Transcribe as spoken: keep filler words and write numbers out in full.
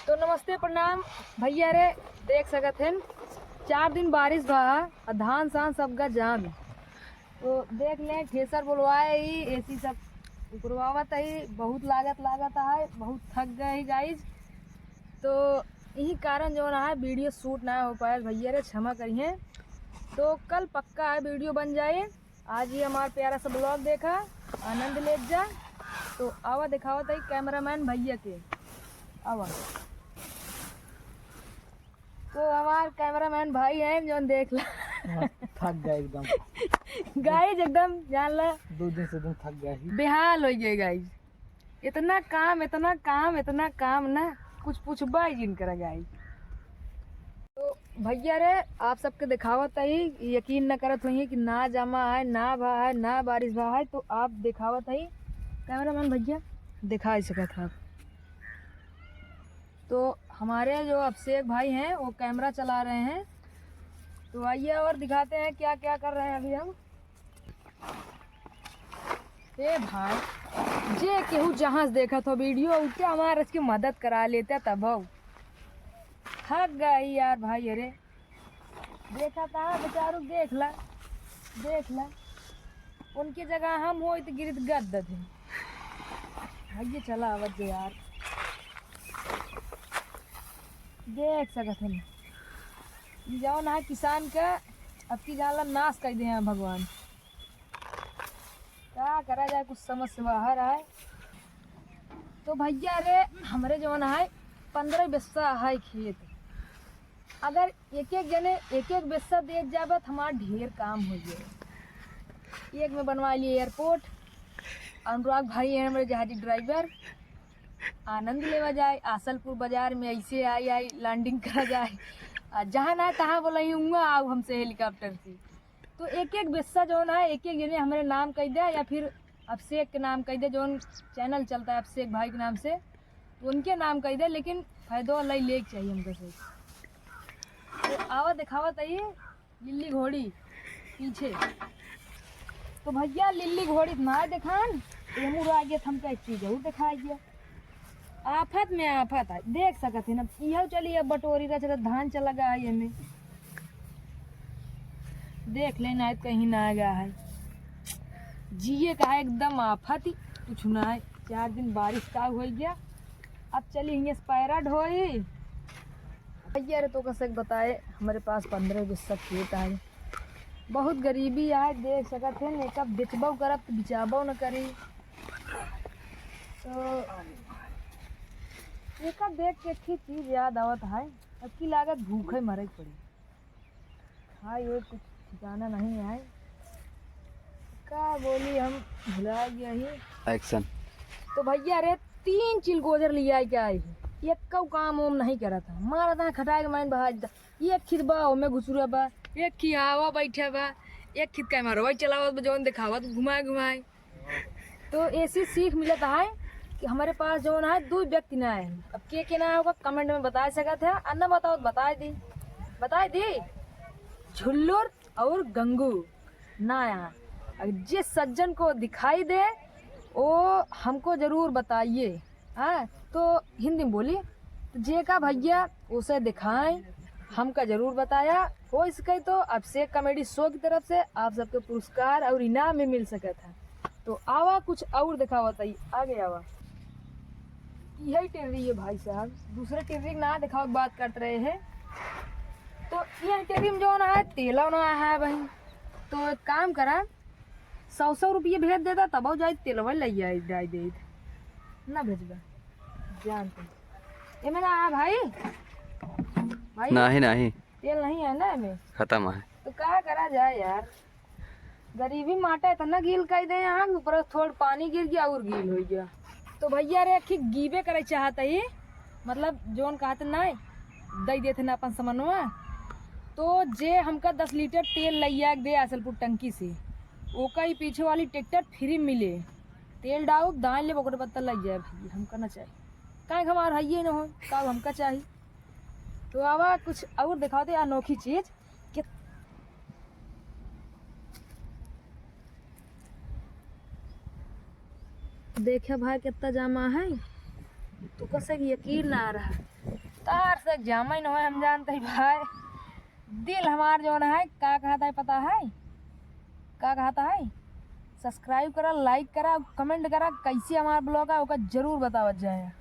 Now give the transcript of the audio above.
तो नमस्ते, प्रणाम भैया रे। देख सकत हन, चार दिन बारिश भा है और धान सान सब गा जाम। तो देख लें, थ्रेसर बोलवाए ही, एसी सब उकरवावत ही, बहुत लागत लागत है, बहुत थक गए ही गाइज। तो यही कारण जो ना है, वीडियो शूट ना हो पाए भैया रे, क्षमा करिए। तो कल पक्का है वीडियो बन जाए। आज ही हमार प्यारा सा ब्लॉग देखा, आनंद लेत जा। तो आवा दिखावत है कैमरामैन भैया के, आवा। तो हमार कैमरामैन भाई हैं, जौन देख ला। हाँ, थक गए एकदम। गाइज एकदम जान ला, दो दिन से एकदम थक गए ही। बेहाल हो गए गाइज। इतना काम, इतना काम, इतना काम ना, कुछ पूछबा ही जिन करा गाइज। तो भैया रे, आप सबके दिखावत ही, यकीन न करत होइए कि ना जामा है, ना भा है, ना बारिश भा है, तो आप दिखावत ही, कैमरामैन भैया दिखा ही सकत है आप। तो हमारे जो अभिषेक भाई हैं, वो कैमरा चला रहे हैं। तो आइए और दिखाते हैं क्या क्या कर रहे हैं अभी हम। ए भाई, जे केहू जहाँ से देखत हो वीडियो, उके हमार के मदद करा लेते तब हो। थक गई यार भाई, अरे। देखा था बेचारू, देख ला, देख ला। उनके जगह हम होई तो गिरत गद्दत है। भैया चला आवत जे यार। देख सकत हन। ई जौन है किसान का अब की जाला नाश कर दे हैं भगवान। का करा जाए, कुछ समझ से बाहर आए। तो भैया रे, हमरे जौन है पन्द्रह बिस्सा है खेत। अगर एक एक जने एक एक बिस्सा देत जाबे तो हमार ढेर काम हो जाए। एक में बनवा लिए एयरपोर्ट, अनुराग भाई हैं हमरे जहाजी ड्राइवर, आनंद लेवा जाए, आसलपुर बाजार में ऐसे आई आई लैंडिंग करा जाए। आ जहाँ ना तहाँ बोला ही हुआ आओ हमसे हेलीकॉप्टर से। तो एक एक बिस्सा जौन है, एक एक जने हमरे नाम कह दे या फिर अभिषेक के नाम कह दे, जौन चैनल चलता है अभिषेक भाई के नाम से, तो उनके नाम कह दे, लेकिन फायदो वाला ही लेके चाहिए हमको से। तो आवा दिखावा तई लिल्ली घोड़ी पीछे। तो भैया लिल्ली घोड़ी ना देखान, एमू आगे हमका एक चीज और दिखाई गया। आफत में आफत है, देख सकत है ना। इहो चली अब बटोरी रह सकत, धान चला गया है एमे। देख ले ना, कहीं ना गया है। जिए का एकदम आफत ही, कुछ ना है। चार दिन बारिश का हो गया, अब चली हियाँ से पैरा ढोई। भैया रे, तो कसक बताए, हमारे पास पन्द्रह बिस्सा खेत आए, बहुत गरीबी आए, देख सकत है, एका बेचबो करब तो बिचाबो न करी। तो एका देख के एक चीज याद आवत है, अब की लागत भूखे मरे के पड़ी। हाँ, ये कुछ ठिकाना नहीं है, का बोली, हम भुला गया ही। एक्शन। तो भैया रे, तीन चिलगोजर लिया के आए ही, एक काम ओम नहीं करत है, मारा था खटाए के माइन बहा देता। एक खित बा, ओमे घुसुरा बा, एक खित हवा बैठा बा, एक खित कैमरा वही चलावत बा, जौन दिखावत घुमाए घुमाए। तो ऐसी सीख मिलत है कि हमारे पास जौन है, दो व्यक्ति ना है। अब के के ना होगा, कमेंट में बता सकत है, और ना बताओ तो बताए दी, बताए दी। झुल्लुर और गंगू ना यहाँ। अगर जिस सज्जन को दिखाई दे, वो हमको जरूर बताइए। हाँ, तो हिंदी में बोली, तो जेका भैया उसे दिखाएं, हमका जरूर बताया। हो सके तो अभिषेक कॉमेडी शो की तरफ से आप सबके पुरस्कार और इनाम भी मिल सकत है। तो आवा कुछ और दिखावा ताई, आगे आवा। यही टेर्री है भाई साहब, दूसरे टेर्री के ना दिखावे के बात करत रहे हैं। तो यह टेर्री में जो ना है, तेला ना है भाई। तो एक काम करा, सौ सौ रुपये भेज देता, तब जाई तेलवा ले आई, डाई दे। ना भेजबा, जानते। एमे ना आ भाई, भाई। नहीं, नहीं। तेल नहीं है ना एमे? खत्म है। तो का करा जाए यार, गरीबी माटा इतना गील कर दे यहाँ, ऊपर थोड़ पानी गिर गया और गील हो गया। तो भैया रे, अखी गीबे करे चाहत ही, मतलब जोन कहत नहीं, दई देत ना अपन समनवा। तो जे हमका दस लीटर तेल लइया के दे आसलपुर टंकी से, ओका ही पीछे वाली ट्रैक्टर फ्री मिले। तेल डाउब, दान ले, ओकरे पत्ता लग जाए भैया, हमका ना चाही। काहे कि हमार हइये न हो, का हमका चाही। तो आवा कुछ और दिखाते अनोखी चीज। कि देखे भाई कितना जमा है, तू कसे कि यकीन ना रहा। तार से जामा ही न होए, हम जानत ही भाई। दिल हमार जौन है, का कहत है पता है? का कहत है? Subscribe करा, like करा, comment करा, कैसे हमार vlog है, ओका जरूर बतावत जाए।